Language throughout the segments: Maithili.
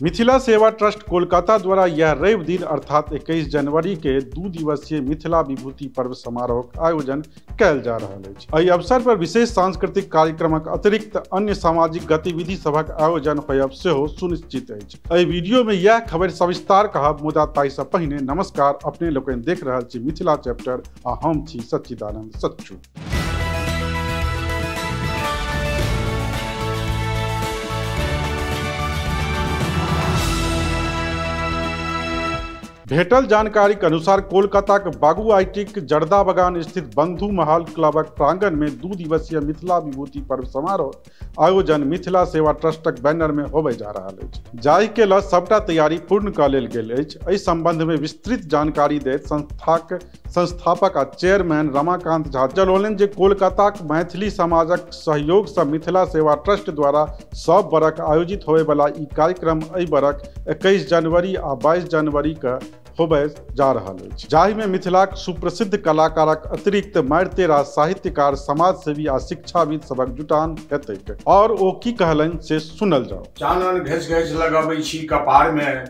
मिथिला सेवा ट्रस्ट कोलकाता द्वारा यह रवि दिन अर्थात 21 जनवरी के 2 दिवसीय मिथिला विभूति पर्व समारोह आयोजन कयल जा रहल अछि। एहि अवसर पर विशेष सांस्कृतिक कार्यक्रमक अतिरिक्त अन्य सामाजिक गतिविधि सभक आयोजन होयब सेहो सुनिश्चित अछि। एहि वीडियो में यह खबर सविस्तार कहब, मुदा ताहि सँ पहिने नमस्कार। अपने लोकनि देख रहल छी मिथिला चैप्टर आ हम छी सच्चिदानंद सच्चू। भेटल जानकारी के अनुसार कोलकाता के बागुआटीक जर्दा बगान स्थित बंधु महल क्लबक प्रांगण में 2 दिवसीय मिथिला विभूति पर्व समारोह आयोजन मिथिला सेवा ट्रस्टक बैनर में होबय जा रहल अछि, जाहि के ल सबटा तैयारी पूर्ण कऽ लेल गेल अछि। एहि संबंध में विस्तृत जानकारी दैत संस्थाक संस्थापक आ चेयरमैन रमाकांत झा जनौलनि जे कोलकाताक मैथिली समाजक सहयोग सँ मिथिला सेवा ट्रस्ट द्वारा सब बरख आयोजित होयवला ई कार्यक्रम एहि बरख 21 जनवरी आ 22 जनवरी के होबय जा रहल अछि, जाहि में मिथिलाक सुप्रसिद्ध कलाकारक अतिरिक्त मारिते रास साहित्यकार, समाजसेवी आ शिक्षाविद सभक जुटान हेतैक। और ओ की कहलनि से सुनल जाओ। चानन घसि घसि लगाबै छी कपार में,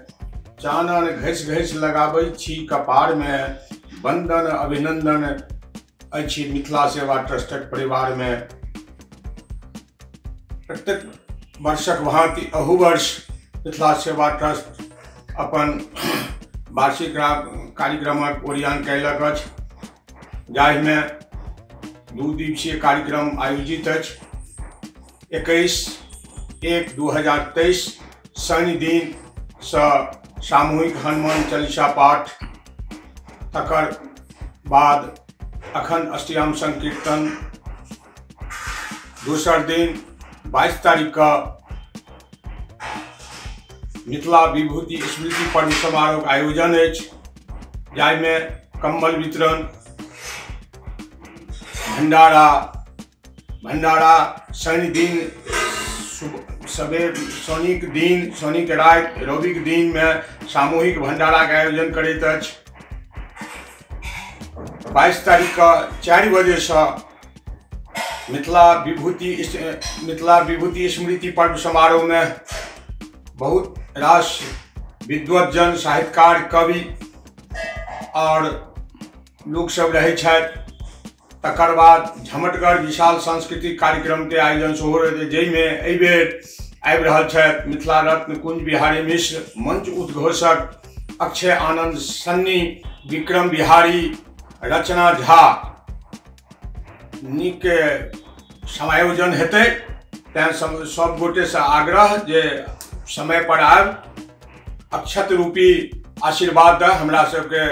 चानन घसि घसि लगाबै छी कपार में, वंदन अभिनंदन अछि मिथिला सेवा ट्रस्टक परिवार में। प्रत्येक वर्षक भांति अहू वर्ष मिथिला सेवा ट्रस्ट अपन वार्षिक कार्यक्रमक ओरियान कयलक अछि, जाहिमे 2 दिवसीय कार्यक्रम आयोजित अछि। 21/1/2023 शनि दिनसँ सामूहिक हनुमान चालीसा पाठ, तकर बाद अखंड अष्टयाम संकीर्तन। दोसर दिन 22 तारीखके मिथिला विभूति स्मृति पर्व समारोह आयोजन अछि, जाहिमे कम्बल वितरण, भंडारा शनि दिन सबेर, शनिक दिन, शनिक राति, रविक दिनमे सामूहिक भंडाराके आयोजन करैत अछि। 22 तारीखके 4 बजेसँ मिथिला विभूति स्मृति पर्व समारोहमे बहुत रास विद्वज्जन, साहित्यकार, कवि और लोक सब रहै छथि। तकर बाद झमटगर विशाल सांस्कृतिक कार्यक्रम के आयोजन सेहो रहतै, जाहिमे एहिबेर आबि रहल छथि मिथिला रत्न कुंज बिहारी मिश्र, मंच उद्घोषक अक्षय आनंद सन्नी, विक्रम बिहारी, रचना झा। नीक समायोजन हेतै, तैं सब गोटेसँ आग्रह जे समय पर आबि अक्षत रूपी आशीर्वाद दऽ हमरा सबके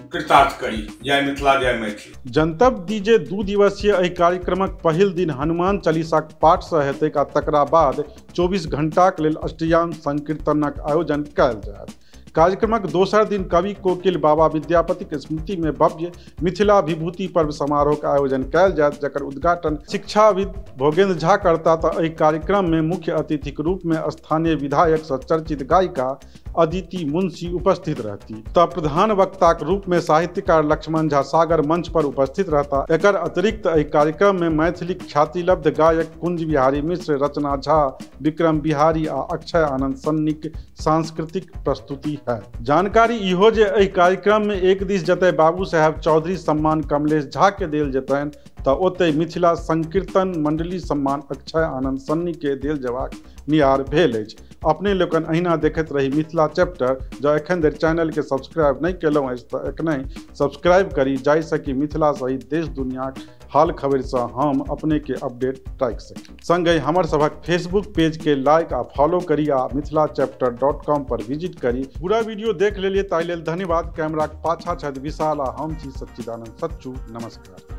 कृतार्थ करी। जय मिथिला, जय मैथिली। जनतब दी जे 2 दिवसीय एहि कार्यक्रमक पहिल दिन हनुमान चालीसाक पाठ सँ हेतैक आ तकरा बाद 24 घंटाक लेल अष्टयाम संकीर्तनक आयोजन कयल जायत। कार्यक्रमक दोसर दिन कवि कोकिल बाबा विद्यापतिक स्मृति में भव्य मिथिला विभूति पर्व समारोह के आयोजन कयल जायत, जकर उद्घाटन शिक्षाविद भोगेंद्र झा करता। तऽ एहि कार्यक्रम में मुख्य अतिथिक रूप में स्थानीय विधायक सँ चर्चित गायिका अदिति मुंशी उपस्थित रहती। तऽ प्रधान वक्ताक रूप में साहित्यकार लक्ष्मण झा सागर मंच पर उपस्थित रहता। एकर अतिरिक्त एहि कार्यक्रम में मैथिलीक ख्यातिलब्ध गायक कुंज बिहारी मिश्र, रचना झा, विक्रम बिहारी आ अक्षय आनंद सन्नीक सांस्कृतिक प्रस्तुति है। जानकारी इहो जे एहि कार्यक्रम में एक दिस जतय बाबू साहेब चौधरी सम्मान कमलेश झा के देल जेतनि, तऽ ओतय मिथिला संकीर्तन मंडली सम्मान अक्षय आनंद सन्नी के देल जेबाक नियार भेल अछि। अपने लोकनि अहिना देखैत रही मिथिला चैप्टर। जँ एखन धरि चैनल के सब्सक्राइब नहि केलहुँ अछि तऽ एखनहि सब्सक्राइब करी, जाहिसँ कि मिथिला सहित देश दुनियाक हाल खबरिसँ हम अपने के अपडेट राखि सकी। संगहि हमर सभक फेसबुक पेज के लाइक आ फॉलो करी आ मिथिलाचैप्टर.com पर विजिट करी। पूरा वीडियो देख लेलियै ताहि लेल धन्यवाद। कैमराक पाछा छथि विशाल आ हम छी सच्चिदानंद सच्चू। नमस्कार।